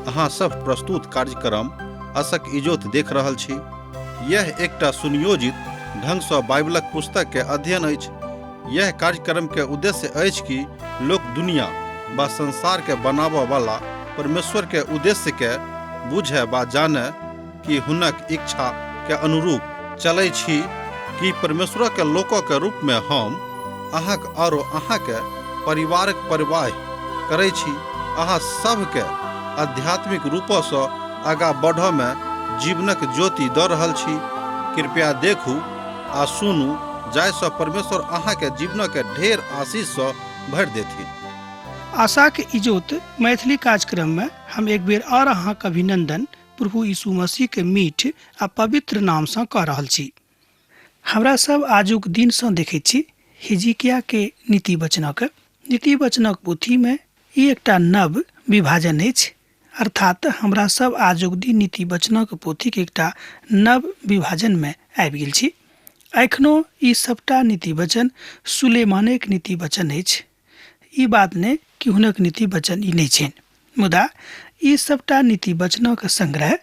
अहाँ सब प्रस्तुत कार्यक्रम असक इजोत देख रहल छी। यह एकटा सुनियोजित ढंग सँ बाइबलक पुस्तक के अध्ययन अछि। यह कार्यक्रम के उद्देश्य अछि कि लोक दुनिया बा संसार के बनाबऽ वाला परमेश्वर के उद्देश्य के बुझे बा जाने कि हुनक इच्छा के अनुरूप चलै छी कि परमेश्वर के लोक के रूप में हम अहाँक आरो अहाँके परिवारक परवाह करै छी। अहाँ सभके आध्यात्मिक रूपसँ आगाँ बढ़ऽमे जीवनक ज्योति दऽ रहल छी। कृपया देखू आ सुनू जाहिसँ परमेश्वर अहाँके जीवनक ढेर आशीषसँ भरि देथिन। आशाक इजोत मैथिली कार्यक्रममे हम एक बेर आओर अहाँक अभिनंदन प्रभु यीशु मसीहके मीठ आ पवित्र नामसँ कऽ रहल छी। हमरा सब आजुक दिनसँ देखैत छी हिजिकियाके नीति वचनक। नीति वचनक पोथीमे ई एकटा नव विभाजन अछि, अर्थात हमरा सब आजुक दिन नीति वचनक पोथीके एकटा नव विभाजनमे आबि गेल छी। एखनो ई सबटा नीति वचन सुलेमानेक नीति वचन अछि। ई बात नहि कि हुनक नीति वचन ई नहि छनि, मुदा ई सबटा नीति वचनक संग्रह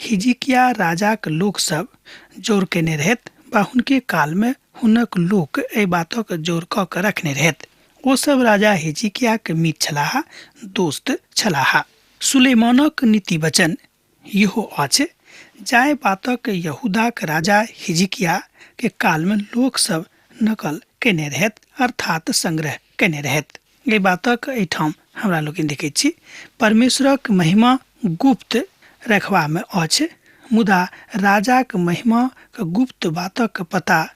हिजिकिया राजाक लोक सब जोर केने रहथि बा हुनके कालमे हुनक लोक एहि बातक जोर कऽ के रखने रहथि। ओ सब राजा हिजिकियाक मित्र छलाह, दोस्त छलाह। सुलेमानक नीति वचन इहो अछि जाहि बातक यहूदाक राजा हिजकिया के कालमे लोक सब नकल केने रहथि, अर्थात संग्रह केने रहथि। एहि बातक एहिठाम हमरा लोकनि देखैत छी। परमेश्वरक महिमा गुप्त रखबामे अछि, मुदा राजाक महिमाक गुप्त बातक पता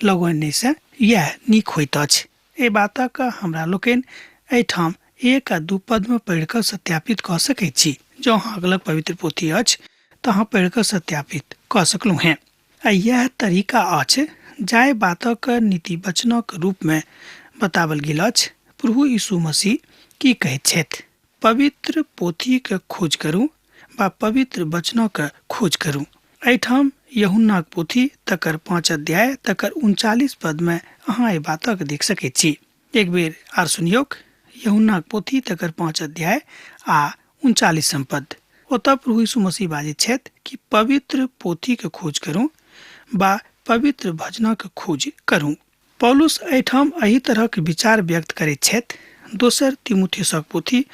लगौनेसँ इएह नीक होइत अछि। एहि बातक हमरा लोकनि एहिठाम 1 आ 2 पदमे पढ़ि कऽ सत्यापित कऽ सकैत छी। जँ अहाँक लग पवित्र पोथी अछि तऽ अहाँ पढ़ि कऽ सत्यापित कऽ सकलहुँ हेँ। आ इएह तरीका अछि जाहि बातक नीति वचनक रूपमे बताओल गेल अछि। प्रभु यीशु मसीह की कहैत छथि? पवित्र पोथीक खोज करू बा पवित्र वचनक खोज करू। एहिठाम यूहन्नाक पोथी तकर 5 अध्याय तकर 39 पदमे अहाँ एहि बातक देख सकैत छी। एक बेर आर सुनियौक, यूहन्नाक पोथी तकर 5 अध्याय आ 39 पद। ओतऽ प्रभु यीशु मसीह बाजैत छथि कि पवित्र पोथीक खोज करू बा पवित्र भजनक खोज करू। पौलुस एहिठाम एहि तरहक विचार व्यक्त करैत छथि। दोसर तिमुथियुसक पोथी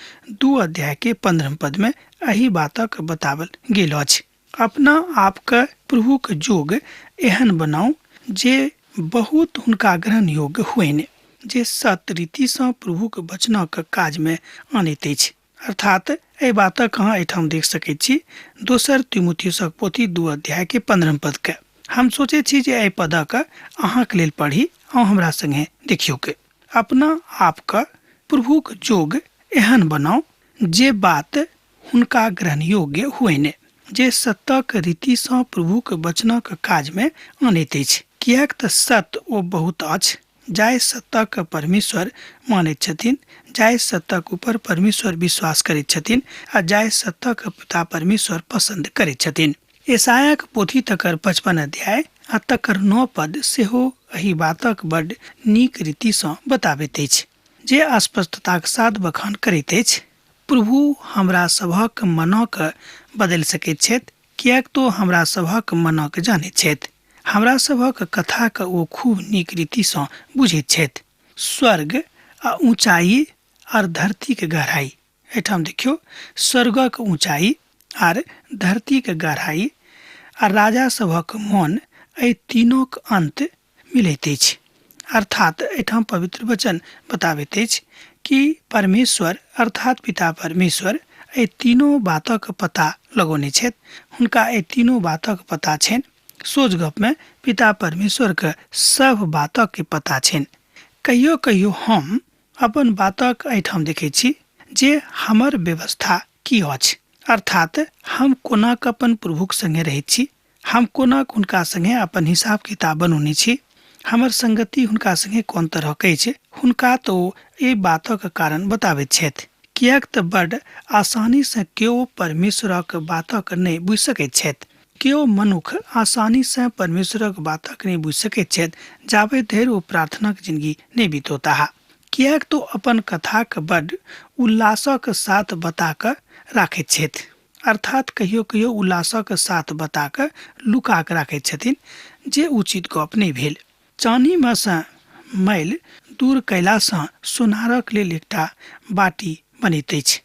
2 अध्याय के 15 पद में एहि बातक बतावल गेल अछि। अपना आपके प्रभुक जोग एहन बनाउ जे बहुत हुनका ग्रहण योग्य होइन, जे सत रीतिसँ प्रभुक वचनक काजमे आनैत अछि। अर्थात एहि बातक अहाँ एहिठाम देख सकैत छी दोसर तिमुथियुसक पोथी 2 अध्याय के 15 पद के। हम सोचै छी जे एहि पदक अहाँके लेल पढ़ी, अहाँ हमरा संगे देखियौ के। अपना आपके प्रभुक जोग एहन बनाउ जे बात हुनका ग्रहण योग्य होइन, जे सत्यक रीतिसँ प्रभुक वचनक काजमे आनैत अछि। किएक तऽ सत्य ओ बहुत अछि जाहि सत्यक परमेश्वर मानैत छथिन, जाहि सत्यक ऊपर परमेश्वर विश्वास करैत छथिन आ जाहि सत्यक पिता परमेश्वर पसंद करैत छथिन। यशायाक पोथी तकर 55 अध्याय आ तकर 9 पद सेहो एहि बातक बड्ड नीक रीतिसँ बताबैत अछि, जे स्पष्टताक साथ बखान करैत अछि, प्रभु हमरा सभक मनक बदलि सकैत छथि, किएक तो हमरा सभक मनक जानैत छथि। हमरा सभक कथाक ओ खूब नीक रीतिसँ बुझैत छथि। स्वर्ग आ ऊँचाइ आर धरतीक गहराइ। एहिठाम देखियौ, स्वर्गक ऊँचाइ आर धरतीक गहराइ आ राजा सभक मन, एहि तीनोक अन्त मिलैत अछि। अर्थात एहिठाम पवित्र वचन बताबैत अछि कि परमेश्वर अर्थात पिता परमेश्वर एहि तीनों बातक पता लगौने छथि। हुनका एहि तीनों बातक पता छनि। सोझ गपमे पिता परमेश्वरके सभ बातक पता छनि। कहियो कहियो हम अपन बातक एहिठाम देखै छी जे हमर व्यवस्था की अछि, अर्थात हम कोना कऽ अपन प्रभुक संगे रहैत छी, हम कोना हुनका संगे अपन हिसाब किताब बनौने छी, हमर संगति हुनका संगे कोन तरहक अछि। हुनका तऽ ओ एहि बातक कारण बताबैत छथि, किएक तऽ बड्ड आसानीसँ केओ परमेश्वरक बातक नहि बुझि सकैत छथि। केओ मनुख आसानीसँ परमेश्वरक बातक नहि बुझि सकैत छथि जाबे धरि ओ प्रार्थनाक जिंदगी नहि बितौताह, किएक तऽ ओ अपन कथाक बड्ड उल्लासक साथ बता कऽ राखैत छथि। अर्थात कहियो कहियो उल्लासक साथ बता कऽ लुका कऽ राखैत छथिन, जे उचित गप नहि भेल। चानीमे सँ मैल दूर कयलासँ सोनारक लेल एकटा बाटी बनैत अछि।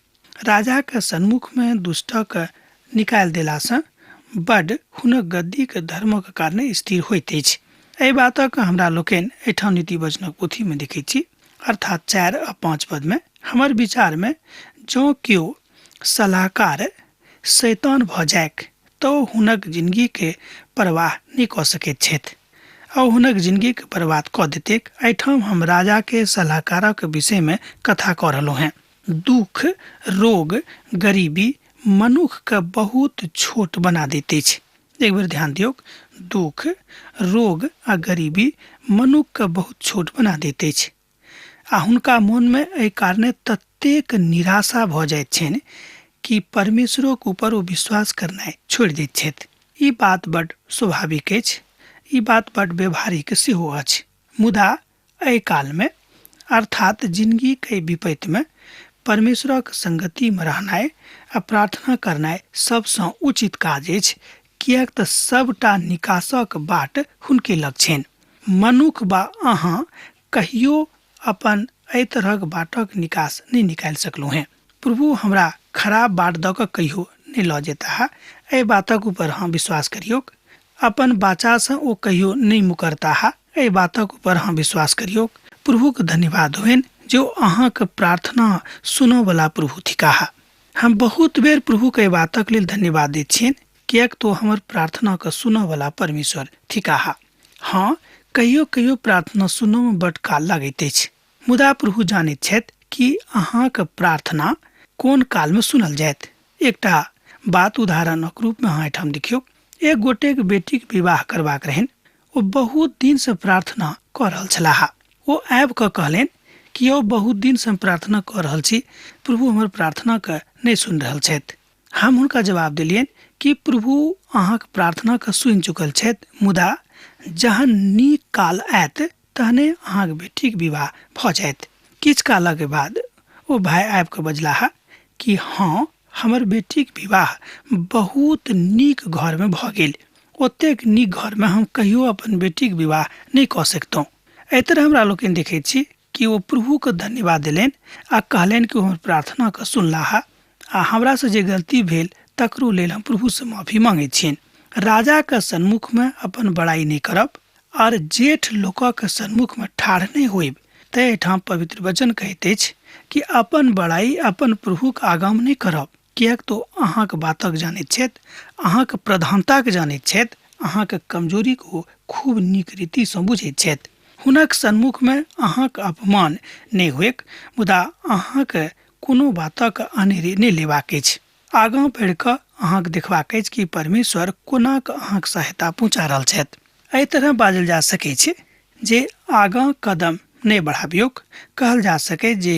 राजाक सन्मुखमे दुष्टक निकालि देलासँ बड हुनक गद्दीक धर्मक कारणे स्थिर होइत अछि। एहि बातक हमरा लोकनि एहिठाम नीति वचनक पोथीमे देखैत छी, अर्थात 4 आ 5 पदमे। हमर विचारमे जँ केओ सलाहकार शैतान भऽ जाइक तऽ हुनक जिनगीके परवाह नहि कऽ सकैत छथि आ हुनक जिनगीके बर्बाद कऽ देतैक। एहिठाम हम राजाके सलाहकारक विषयमे कथा कऽ रहलहुँ हेँ। दुख, रोग, गरीबी मनुखके बहुत छोट बना दैत अछि। एक बेर ध्यान दियौक, दुख, रोग आ गरीबी मनुखके बहुत छोट बना दैत अछि आ हुनका मोनमे एहि कारणे ततेक निराशा भऽ जाइत छनि कि परमेश्वरोक ऊपर ओ विश्वास करनाइ छोड़ि दैत छथि। ई बात बड स्वाभाविक अछि, ई बात बड व्यवहारिक सेहो अछि। मुदा एहि कालमे, अर्थात जिनगीके विपत्तिमे, परमेश्वरक संगतिमे रहनाइ आ प्रार्थना करनाइ सबसँ उचित काज अछि, किएक तऽ सबटा निकासक बाट हुनके लग छनि। मनुख बा अहाँ कहियो अपन एहि तरहक बाटक निकास नहि निकालि सकलहुँ हेँ। प्रभु हमरा खराब बाट दऽ कऽ कहियो नहि लऽ जेताह, एहि बातक ऊपर अहाँ विश्वास करियौक। अपन बाचासँ ओ कहियो नहि मुकरताह, एहि बातक ऊपर अहाँ विश्वास करियौक। प्रभुक धन्यवाद होइन जे ओ अहाँके प्रार्थना सुनऽवला प्रभु थिकाह। हम बहुत बेर प्रभुके एहि बातक लेल धन्यवाद दैत छियनि, किएक तऽ ओ हमर प्रार्थनाके सुनऽवला परमेश्वर थिकाह। हँ, कहियो कहियो प्रार्थना सुनऽमे बड काल लगैत अछि, मुदा प्रभु जानैत छथि कि अहाँके प्रार्थना कोन कालमे सुनल जायत। एकटा बात उदाहरणक रूपमे अहाँ एहिठाम देखियौ। एक गोटेक बेटीक विवाह करबाक रहनि। ओ बहुत दिनसँ प्रार्थना कऽ रहल छलाह। ओ आबि कऽ कहलनि कि यौ, बहुत दिनसँ हम प्रार्थना कऽ रहल छी, प्रभु हमर प्रार्थनाके नहि सुनि रहल छथि। हम हुनका जवाब देलियनि कि प्रभु अहाँके प्रार्थनाके सुनि चुकल छथि, मुदा जहन नीक काल आयत तहने अहाँके बेटीक विवाह भऽ जायत। किछु कालक बाद ओ भाय आबि कऽ बजलाह कि हँ, हमर बेटीक विवाह बहुत नीक घरमे भऽ गेल। ओतेक नीक घरमे हम कहियो अपन बेटीक विवाह नहि कऽ सकितहुँ। एहि तरह हमरा लोकनि देखैत छी कि ओ प्रभुके धन्यवाद देलनि आ कहलनि कि ओ हमर प्रार्थनाके सुनलाह आ हमरासँ जे गलती भेल तकरो लेल हम प्रभुसँ माफी माँगैत छियनि। राजाके सन्मुखमे अपन बड़ाइ नहि करब आर जेठ लोकक सन्मुखमे ठाढ़ नहि होइब। तै एहिठाम पवित्र वचन कहैत अछि कि अपन बड़ाइ अपन प्रभुक आगाँमे नहि करब, किएक तऽ ओ अहाँके बातक जानैत छथि, अहाँके प्रधानताके जानैत छथि, अहाँके कमजोरीके ओ खूब नीक रीतिसँ बुझैत छथि। हुनक सन्मुखमे अहाँके अपमान नहि होइक, मुदा अहाँके कोनो बातक अनेरे नहि लेबाक अछि। आगाँ बढ़ि कऽ अहाँके देखबाक अछि कि परमेश्वर कोना कऽ अहाँके सहायता पहुँचा रहल छथि। एहि तरह बाजल जा सकै छै जे आगाँ कदम नहि बढ़ाबियौक। कहल जा सकै जे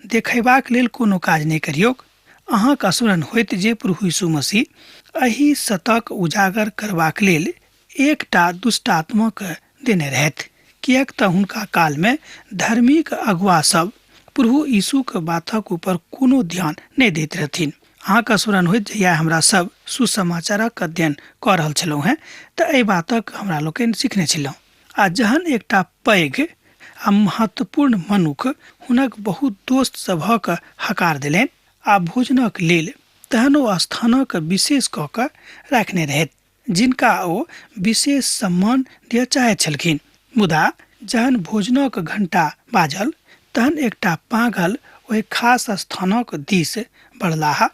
देखेबाक लेल कोनो काज नहि करियौक। अहाँके स्मरण होइत जे प्रभु यीशु मसीह एहि सतक उजागर करबाक लेल एकटा दुष्टात्माके देने रहथि, किएक तऽ हुनका कालमे धार्मिक अगुआ सब प्रभु यीशुके बातक ऊपर कोनो ध्यान नहि दैत रहथिन। अहाँके स्मरण होइत जहिया हमरा सब सुसमाचारक अध्ययन कऽ रहल छलहुँ हेँ तऽ एहि बातक हमरा लोकनि सिखने छलहुँ। आ जहन एकटा पैघ आ महत्वपूर्ण मनुख हुनक बहुत दोस्त सभक हकार देलनि आ भोजनक लेल, तहन ओ स्थानक विशेष कऽ कऽ राखने रहथि जिनका ओ विशेष सम्मान दिअ चाहैत छलखिन। मुदा जहन भोजनक घंटा बाजल तहन एकटा पागल ओहि खास स्थानक दिस बढ़लाह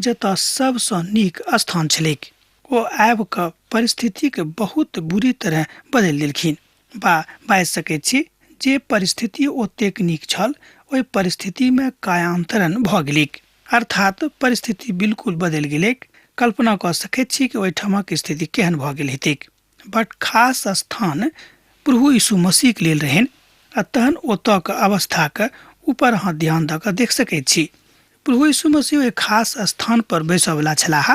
जतऽ सबसँ नीक स्थान छलैक। ओ आबि कऽ परिस्थितिके बहुत बुरी तरह बदलि देलखिन, बा बाजि सकैत छी जे परिस्थिति ओतेक नीक छल ओहि परिस्थितिमे कायांतरण भऽ गेलैक, अर्थात परिस्थिति बिल्कुल बदलि गेलैक। कल्पना कऽ सकैत छी कि ओहिठामक स्थिति केहन भऽ गेल हेतैक। बट खास स्थान प्रभु यीशु मसीहके लेल रहनि आ तहन ओतऽके अवस्थाके ऊपर अहाँ ध्यान दऽ कऽ देख सकैत छी। प्रभु यीशु मसीह ओहि खास स्थान पर बैसऽवला छलाह,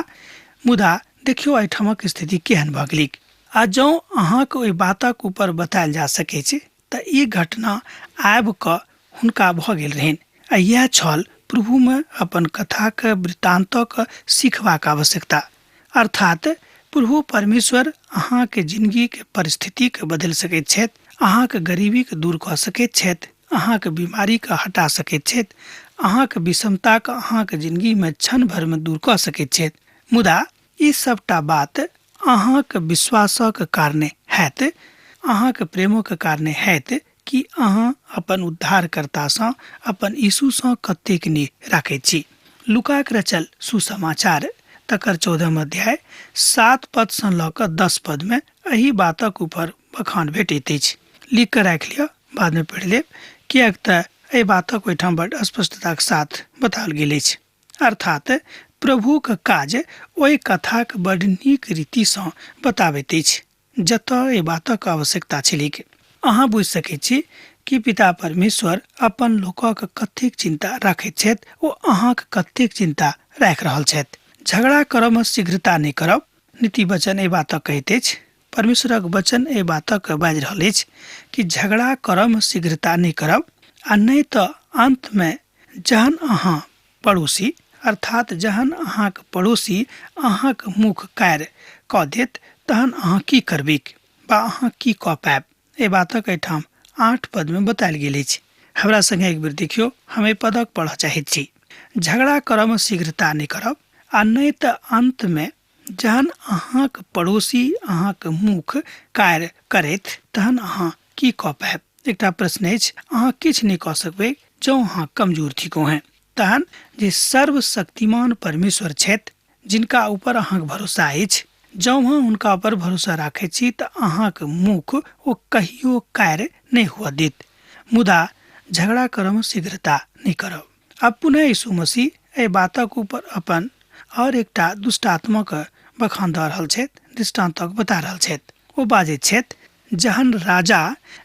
मुदा देखियौ एहिठामक स्थिति केहन भऽ गेलैक। आ जँ अहाँके ओहि बातक ऊपर बतायल जा सकैत छै तऽ ई घटना आबि कऽ हुनका भऽ गेल रहनि आ इएह छल प्रभुमे अपन कथाके वृत्तान्तक सीखबाक आवश्यकता। अर्थात प्रभु परमेश्वर अहाँके जिंदगीके परिस्थितिके बदलि सकैत छथि, अहाँके गरीबीके दूर कऽ सकैत छथि, अहाँके बीमारीके हटा सकैत छथि, अहाँके विषमताके अहाँके जिंदगीमे क्षण भरिमे दूर कऽ सकैत छथि। मुदा ई सबटा बात अहाँके विश्वासक कारणे हैत, अहाँके प्रेमक कारणे हैत कि अहाँ अपन उद्धारकर्तासँ, अपन यीशुसँ कतेक नेह राखैत छी। लुकाक रचल सुसमाचार तकर 14 अध्याय 7 पदसँ लऽ कऽ 10 पदमे एहि बातक ऊपर बखान भेटैत अछि। लिख कऽ राखि लिअ, बादमे पढ़ि लेब, किएक तऽ एहि बातक ओहिठाम बड स्पष्टताक साथ बताओल गेल अछि। अर्थात प्रभुक काज ओहि कथाक बड नीक रीतिसँ बताबैत अछि जतऽ एहि बातक आवश्यकता छलैक। अहाँ बुझि सकैत छी कि पिता परमेश्वर अपन लोकक कतेक चिंता राखैत छथि, ओ अहाँक कतेक चिंता राखि रहल छथि। झगड़ा करऽमे शीघ्रता नहि करब, नीति वचन एहि बातक कहैत अछि। परमेश्वरक वचन एहि बातक बाजि रहल अछि कि झगड़ा करऽमे शीघ्रता नहि करब, आ नहि तऽ अन्तमे जहन अहाँ पड़ोसी, अर्थात जहन अहाँक पड़ोसी अहाँक मुख कार कऽ देत तहन अहाँ की करबैक वा अहाँ की कऽ पायब। एहि बातक एहिठाम 8 पदमे बतायल गेल अछि। हमरा संगे एक बेर देखियौ, हम एहि पदक पढ़ऽ चाहैत छी। झगड़ा करऽमे शीघ्रता नहि करब, आ नहि तऽ अन्तमे जहन अहाँक पड़ोसी अहाँक मुख कार करैत तहन अहाँ की कऽ पायब। एकटा प्रश्न अछि, अहाँ किछु नहि कऽ सकबै जँ अहाँ कमजोर थिकहुँ हेँ। तहन जे सर्वशक्तिमान परमेश्वर छथि, जिनका ऊपर अहाँक भरोसा अछि, जँ अहाँ हुनका ऊपर भरोसा राखै छी तऽ अहाँक मुख ओ कहियो कार नहि हुअ देत। मुदा झगड़ा करऽमे शीघ्रता नहि करब। आब पुनः यीशु मसीह एहि बातक ऊपर अपन आओर एकटा दुष्टात्माक बखान दऽ रहल छथि, दृष्टान्तक बता रहल छथि। ओ बाजैत छथि, जहन राजा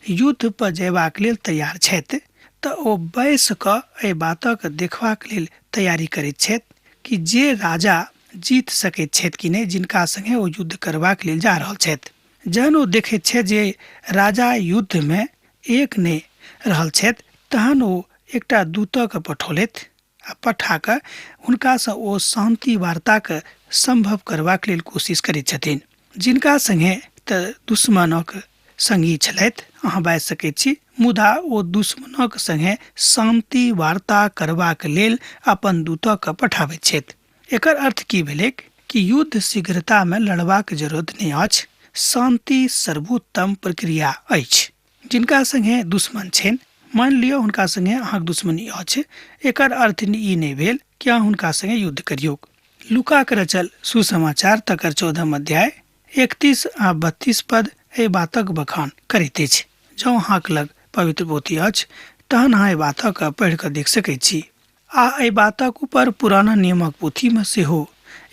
युद्ध पर जयबाक लेल तैयार छथि तऽ ओ बैस कऽ एहि बातक देखबाक लेल तैयारी करैत छथि कि जे राजा जीत सकैत छथि कि नहि, जिनका संगे ओ युद्ध करबाक लेल जा रहल छथि। जहन ओ देखैत छथि जे राजा युद्धमे एक नहि रहल छथि, तहन ओ एकटा दूतक पठौलथि आ पठा कऽ हुनकासँ ओ शान्ति वार्ताके सम्भव करबाक लेल कोशिश करैत छथिन। जिनका संगे तऽ दुश्मनक संगी छलथि अहाँ बाजि सकैत छी, मुदा ओ दुश्मनक संगे शान्ति वार्ता करबाक लेल अपन दूतक पठाबैत छथि। एकर अर्थ की भेलैक कि युद्ध शीघ्रतामे लड़बाक जरूरत नहि अछि, शान्ति सर्वोत्तम प्रक्रिया अछि। जिनका संगे दुश्मन छनि, मानि लिअ हुनका संगे अहाँक दुश्मनी अछि, एकर अर्थ ई नहि भेल कि अहाँ हुनका संगे युद्ध करियौक। लूकाक रचल सुसमाचार तकर 14 अध्याय 31 आ 32 पद एहि बातक बखान करैत अछि। जँ अहाँक लग पवित्र पोथी अछि तहन अहाँ एहि बातक पढ़ि कऽ देख सकैत छी। आ एहि बातक ऊपर पुराना नियमक पोथीमे सेहो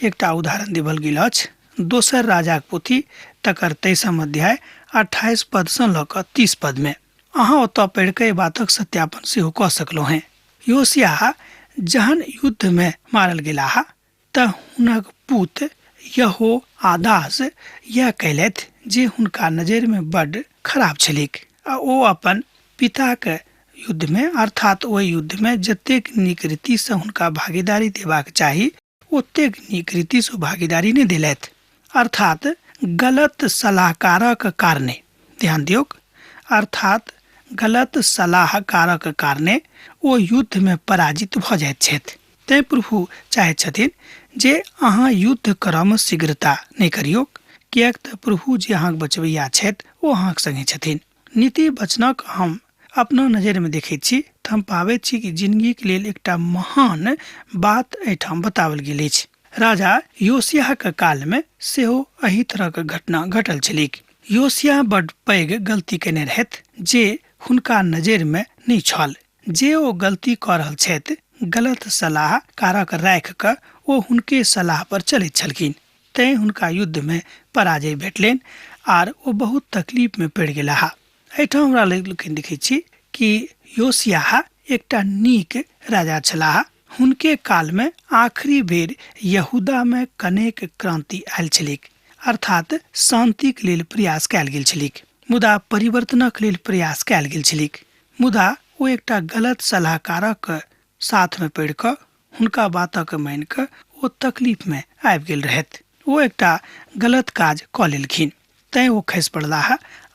एकटा उदाहरण देबल गेल अछि। दोसर राजाक पोथी तकर 23 अध्याय 28 पदसँ लऽ कऽ 30 पदमे अहाँ ओतऽ पढ़ि कऽ एहि बातक सत्यापन सेहो कऽ सकलहुँ हेँ। योशियाह जहन युद्धमे मारल गेलाह तऽ हुनक पुत यहोआदास यैह कयलथि जे हुनका नजरिमे बड्ड खराब छलैक, आ ओ अपन पिताक युद्धमे, अर्थात ओहि युद्धमे जतेक नीक रीतिसँ हुनका भागीदारी देबाक चाही ओतेक नीक रीतिसँ भागीदारी नहि देलथि, अर्थात गलत सलाहकारक कारणे। ध्यान दियौक, अर्थात गलत सलाहकारक कारणे ओ युद्धमे पराजित भऽ जाइत छथि। तैँ प्रभु चाहैत छथिन जे अहाँ युद्ध करऽमे शीघ्रता नहि करियौक, किएक तऽ प्रभु जे अहाँके बचबैया छथि ओ अहाँके संगे छथिन। नीति वचनक हम अपना नजरिमे देखैत छी तऽ हम पाबैत छी कि जिनगीके लेल एकटा महान बात एहिठाम बताओल गेल अछि। राजा योशियाहके कालमे सेहो एहि तरहके घटना घटल छलैक। योशियाह बड्ड पैघ गलती कयने रहथि जे हुनका नजरिमे नहि छल। जे ओ गलती कऽ रहल छथि, गलत सलाहकारक राखि कऽ ओ हुनके सलाह पर चलैत छलखिन, तैँ हुनका युद्धमे पराजय भेटलनि आर ओ बहुत तकलीफमे पड़ि गेलाह। एहिठाम हमरा लोकनि देखैत छी कि योशियाह एकटा नीक राजा छलाह। हुनके कालमे आखिरी बेर यहूदामे कनेक क्रांति आयल छलैक, अर्थात शान्तिक लेल प्रयास कयल गेल छलैक, मुदा परिवर्तनक लेल प्रयास कयल गेल छलैक। मुदा ओ एकटा गलत सलाहकारक साथमे पढ़ि कऽ हुनका बातक मानि कऽ ओ तकलीफमे आबि गेल रहथि। ओ एकटा गलत काज कऽ लेलखिन, तैँ ओ खसि पड़लाह।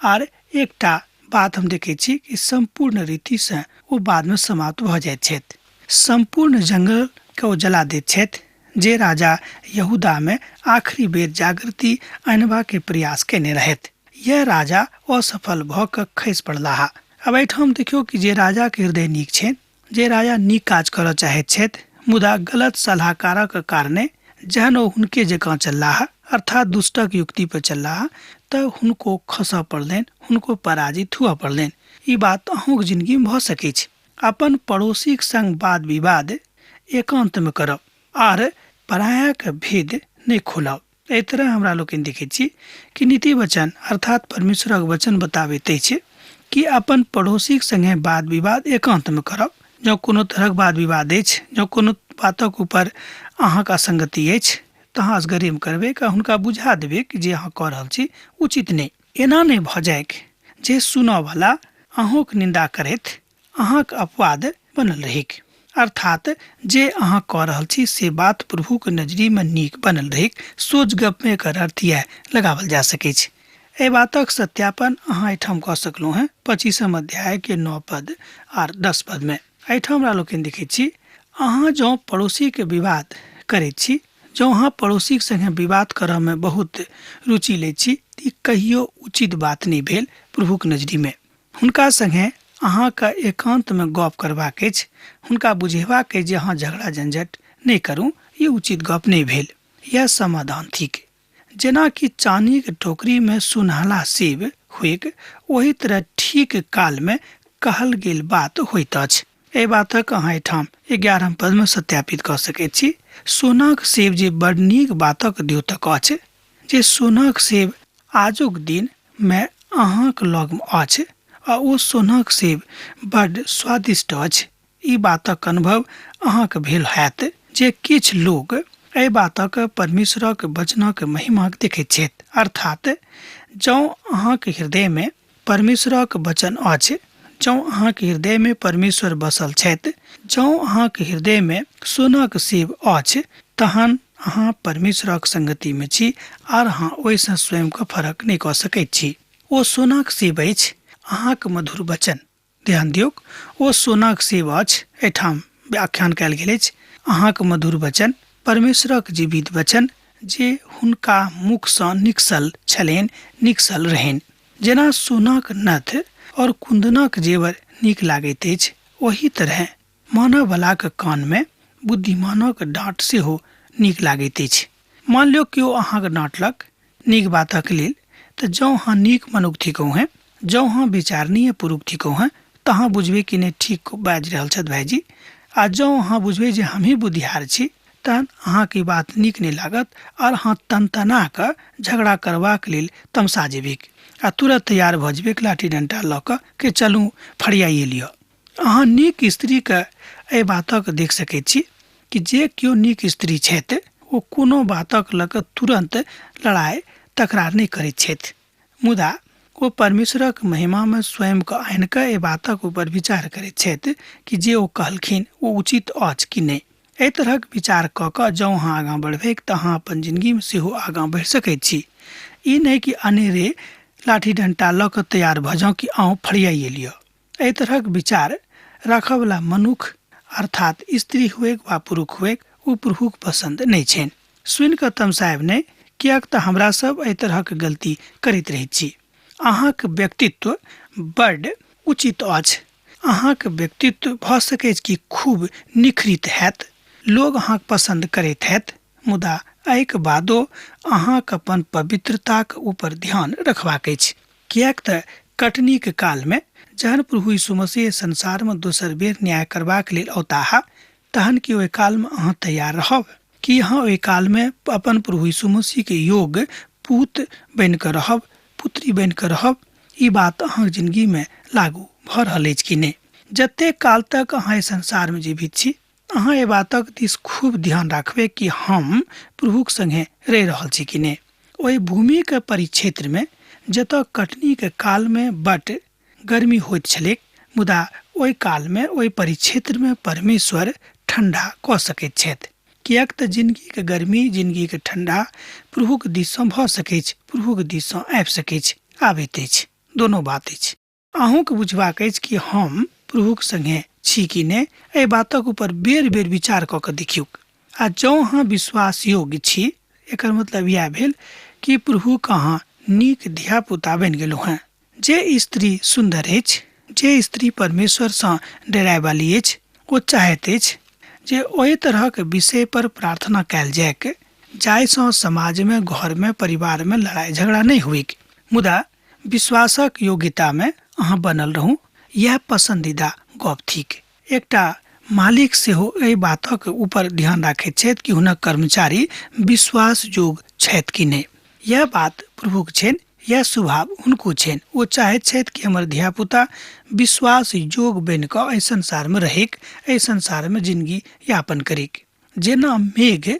आर एकटा बात हम देखै छी कि सम्पूर्ण रीतिसँ ओ बादमे समाप्त भऽ जाइत छथि। सम्पूर्ण जंगलके ओ जला दैत छथि, जे राजा यहूदामे आखिरी बेर जागृति अनबाके प्रयास कयने रहथि। यह राजा असफल भऽ कऽ खसि पड़लाह। आब एहिठाम देखियौ कि जे राजाके हृदय नीक छनि, जे राजा नीक काज करऽ चाहैत छथि, मुदा गलत सलाहकारक कारणे जहन ओ हुनके जकाँ चललाह, अर्थात दुष्टक युक्ति पर चललाह, तऽ हुनको खसऽ पड़लनि, हुनको पराजित हुअ पड़लनि। ई बात अहूँक जिनगीमे भऽ सकैत छै। अपन पड़ोसीक संग वाद विवाद एकान्तमे करब आर परायाक भेद नहि खोलब। एहि तरह हमरा लोकनि देखैत छी कि नीति वचन अर्थात परमेश्वरक वचन बताबैत अछि कि अपन पड़ोसीक संगे वाद विवाद एकान्तमे करब। जँ कोनो तरहक वाद विवाद अछि, जँ कोनो बातक ऊपर अहाँक असंगति अछि, तऽ अहाँ असगरेमे करबै आ हुनका बुझा देबै कि जे अहाँ कऽ रहल छी उचित नहि। एना नहि भऽ जाइक जे सुनऽवला अहूँक निन्दा करथि, अहाँक अपवाद बनल रहैक, अर्थात जे अहाँ कऽ रहल छी से बात प्रभुक नजरिमे नीक बनल रहैक। सोझ गपमे एकर अर्थ इएह लगाओल जा सकैछ। एहि बातक सत्यापन अहाँ एहिठाम कऽ सकलहुँ हेँ 25 अध्यायके 9 पद आर 10 पदमे। एहिठाम हमरा लोकनि देखैत छी, अहाँ जँ पड़ोसीके विवाद करैत छी, जँ अहाँ पड़ोसीके सङ्गे विवाद करऽमे बहुत रुचि लैत छी, तऽ ई कहियो उचित बात नहि भेल प्रभुक नजरिमे। हुनका सङ्गे अहाँके एकान्तमे गप करबाक अछि, हुनका बुझेबाक अछि जे अहाँ झगड़ा झंझट नहि करू, ई उचित गप नहि भेल। इएह समाधान थिक। जेना कि चानीक टोकरीमे सुनहला सेब होइक, ओही तरह ठीक कालमे कहल गेल बात होइत अछि। एहि बातक अहाँ एहिठाम 11 पदमे सत्यापित कऽ सकैत छी। सोनाक सेब जे बड़ नीक बातक द्योतक अछि, जे सोनाक सेब आजुक दिन मे अहाँक लग अछि आ ओ सोनाक सेब बड्ड स्वादिष्ट अछि, ई बातक अनुभव अहाँक भेल हैत जे किछु लोक एहि बातक परमेश्वरक वचनक महिमाक देखैत छथि। अर्थात जँ अहाँक हृदयमे परमेश्वरक वचन अछि, जँ अहाँक हृदयमे परमेश्वर बसल छथि, जँ अहाँक हृदयमे सोनाक सेब अछि, तहन अहाँ परमेश्वरक संगतिमे छी आर अहाँ ओहिसँ स्वयंके फरक नहि कऽ सकैत छी। ओ सोनाक सेब अछि अहाँक मधुर वचन। ध्यान दियौक, ओ सोनाक सेब अछि, एहिठाम व्याख्यान कयल गेल अछि अहाँक मधुर वचन, परमेश्वरक जीवित वचन जे हुनका मुखसँ निकसल छलनि, निकसल रहनि। जेना सोनाक नथ और कुन्दनक जेवर नीक लागैत अछि, ओही तरहे मानऽवलाक कानमे बुद्धिमानक डाँट सेहो नीक लागैत अछि। मान लियौ केओ अहाँके डाँटलक नीक बातक लेल, तऽ जँ अहाँ नीक मनुख थिकहुँ हेँ, जँ अहाँ विचारणीय पुरुष थिकहुँ हेँ, तऽ अहाँ बुझबै कि नहि ठीक बाजि रहल छथि भाइजी। आ जँ अहाँ बुझबै जे हमही बुद्धियार छी, तहन अहाँके ई बात नीक नहि लागत आर अहाँ तनतना कऽ झगड़ा करबाक लेल तमसा जेबैक आ तुरंत तैयार भऽ जेबैक लाठी डण्टा लऽ कऽ कि चलू फरियाइए लिअ। अहाँ नीक स्त्रीके एहि बातक देख सकैत छी कि जे केओ नीक स्त्री छथि ओ कोनो बातक लऽ कऽ तुरन्त लड़ाइ तकरार नहि करैत छथि, मुदा ओ परमेश्वरक महिमामे स्वयंके आनि कऽ एहि बातक ऊपर विचार करैत छथि कि जे ओ कहलखिन ओ उचित अछि कि नहि। एहि तरहक विचार कऽ कऽ जँ अहाँ आगाँ बढ़बैक तऽ अहाँ अपन जिनगीमे सेहो आगाँ बढ़ि सकैत छी। ई नहि कि अनेरे लाठी डण्टा लऽ कऽ तैयार भऽ जाउ कि आउ फरियाइए लिअ। एहि तरहक विचार राखऽवला मनुख अर्थात स्त्री हुएक वा पुरुष हुएक ओ प्रभुक पसन्द नहि छनि। सुनि कऽ तमसायब नहि, किएक तऽ हमरा सब एहि तरहक गलती करैत रहैत छी। अहाँक व्यक्तित्व बड्ड उचित अछि। अहाँक व्यक्तित्व भऽ सकैछ कि खूब निखरित हैत, लोग अहाँक पसन्द करैत हैत, मुदा एहिके बादो अहाँक अपन पवित्रताक ऊपर ध्यान रखबाक अछि। किएक तऽ कटनीक कालमे जहन प्रभु यीशु मसीह संसारमे दोसर बेर न्याय करबाक लेल औताह, तहन कि ओहि कालमे अहाँ तैयार रहब? कि अहाँ ओहि कालमे अपन प्रभु यीशु मसीहके योग्य पूत बनि कऽ रहब, पुत्री बनि कऽ रहब? ई बात अहाँक जिनगीमे लागू भऽ रहल अछि कि नहि? जतेक काल तक अहाँ एहि संसारमे जीवित छी, अहाँ एहि बातक दिस खूब ध्यान राखबै कि हम प्रभुक संगे रहि रहल छी कि नहि। ओहि भूमिके परिक्षेत्रमे जतऽ कटनीके कालमे बड्ड गर्मी होइत छलैक, मुदा ओहि कालमे ओहि परिक्षेत्रमे परमेश्वर ठंडा कऽ सकैत छथि, किएक तऽ जिनगीके गर्मी जिनगीके ठंडा प्रभुक दिससँ भऽ सकैछ, प्रभुक दिससँ आबि सकैछ, आबैत अछि, दोनो बात अछि। अहूँके बुझबाक अछि कि हम प्रभुक संगे छी कि नहि, एहि बातक ऊपर बेर बेर विचार कऽ कऽ देखियौक। आ जँ अहाँ विश्वास योग्य छी, एकर मतलब इएह भेल कि प्रभुक अहाँ नीक धियापुता बनि गेलहुँ हेँ। जे स्त्री सुन्दर अछि, जे स्त्री परमेश्वरसँ डरायवाली अछि, ओ चाहैत अछि जे ओहि तरहक विषय पर प्रार्थना कयल जाइक जाहिसँ समाजमे, घरमे, परिवारमे लड़ाइ झगड़ा नहि होइक। मुदा विश्वासक योग्यतामे अहाँ बनल रहू, इएह पसन्दीदा गप थिक। एकटा मालिक सेहो एहि बातक ऊपर ध्यान राखैत छथि कि हुनक कर्मचारी विश्वास योग्य छथि कि नहि। यह बात प्रभुक छनि, यह स्वभाव हुनको छनि। ओ चाहैत छथि कि हमर धियापुता विश्वास योग्य बनि कऽ एहि संसारमे रहैक, एहि संसारमे जिनगी यापन करैक। जेना मेघ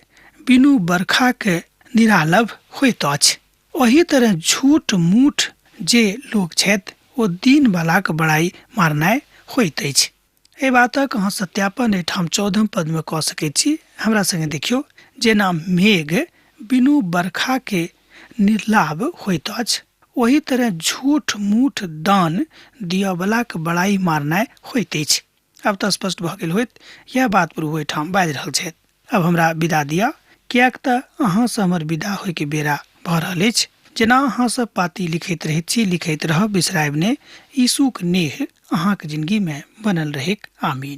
बिनु बरखाके निरालभ होइत अछि, ओही तरह झूठ मूठ जे लोक छथि ओ दीनवलाक बड़ाइ मारनाइ होइत अछि। एहि बातक अहाँ सत्यापन एहिठाम 14 पदमे कऽ सकैत छी। हमरा संगे देखियौ, जेना मेघ बिनु बरखाके निर्लाभ होइत अछि, ओही तरह झूठ मूठ दान दिअवलाक बड़ाइ मारनाइ होइत अछि। आब तऽ स्पष्ट भऽ गेल होइत, इएह बात प्रभु एहिठाम बाजि रहल छथि। अब हमरा विदा दिअ, किएक तऽ अहाँसँ हमर विदा होइके बेरा भऽ रहल अछि। जेना अहाँ सब पाती लिखैत रहैत छी, लिखैत रहब, बिसरायब नहि। यीशुक नेह अहाँक जिंदगीमे बनल रहैक। आमीन।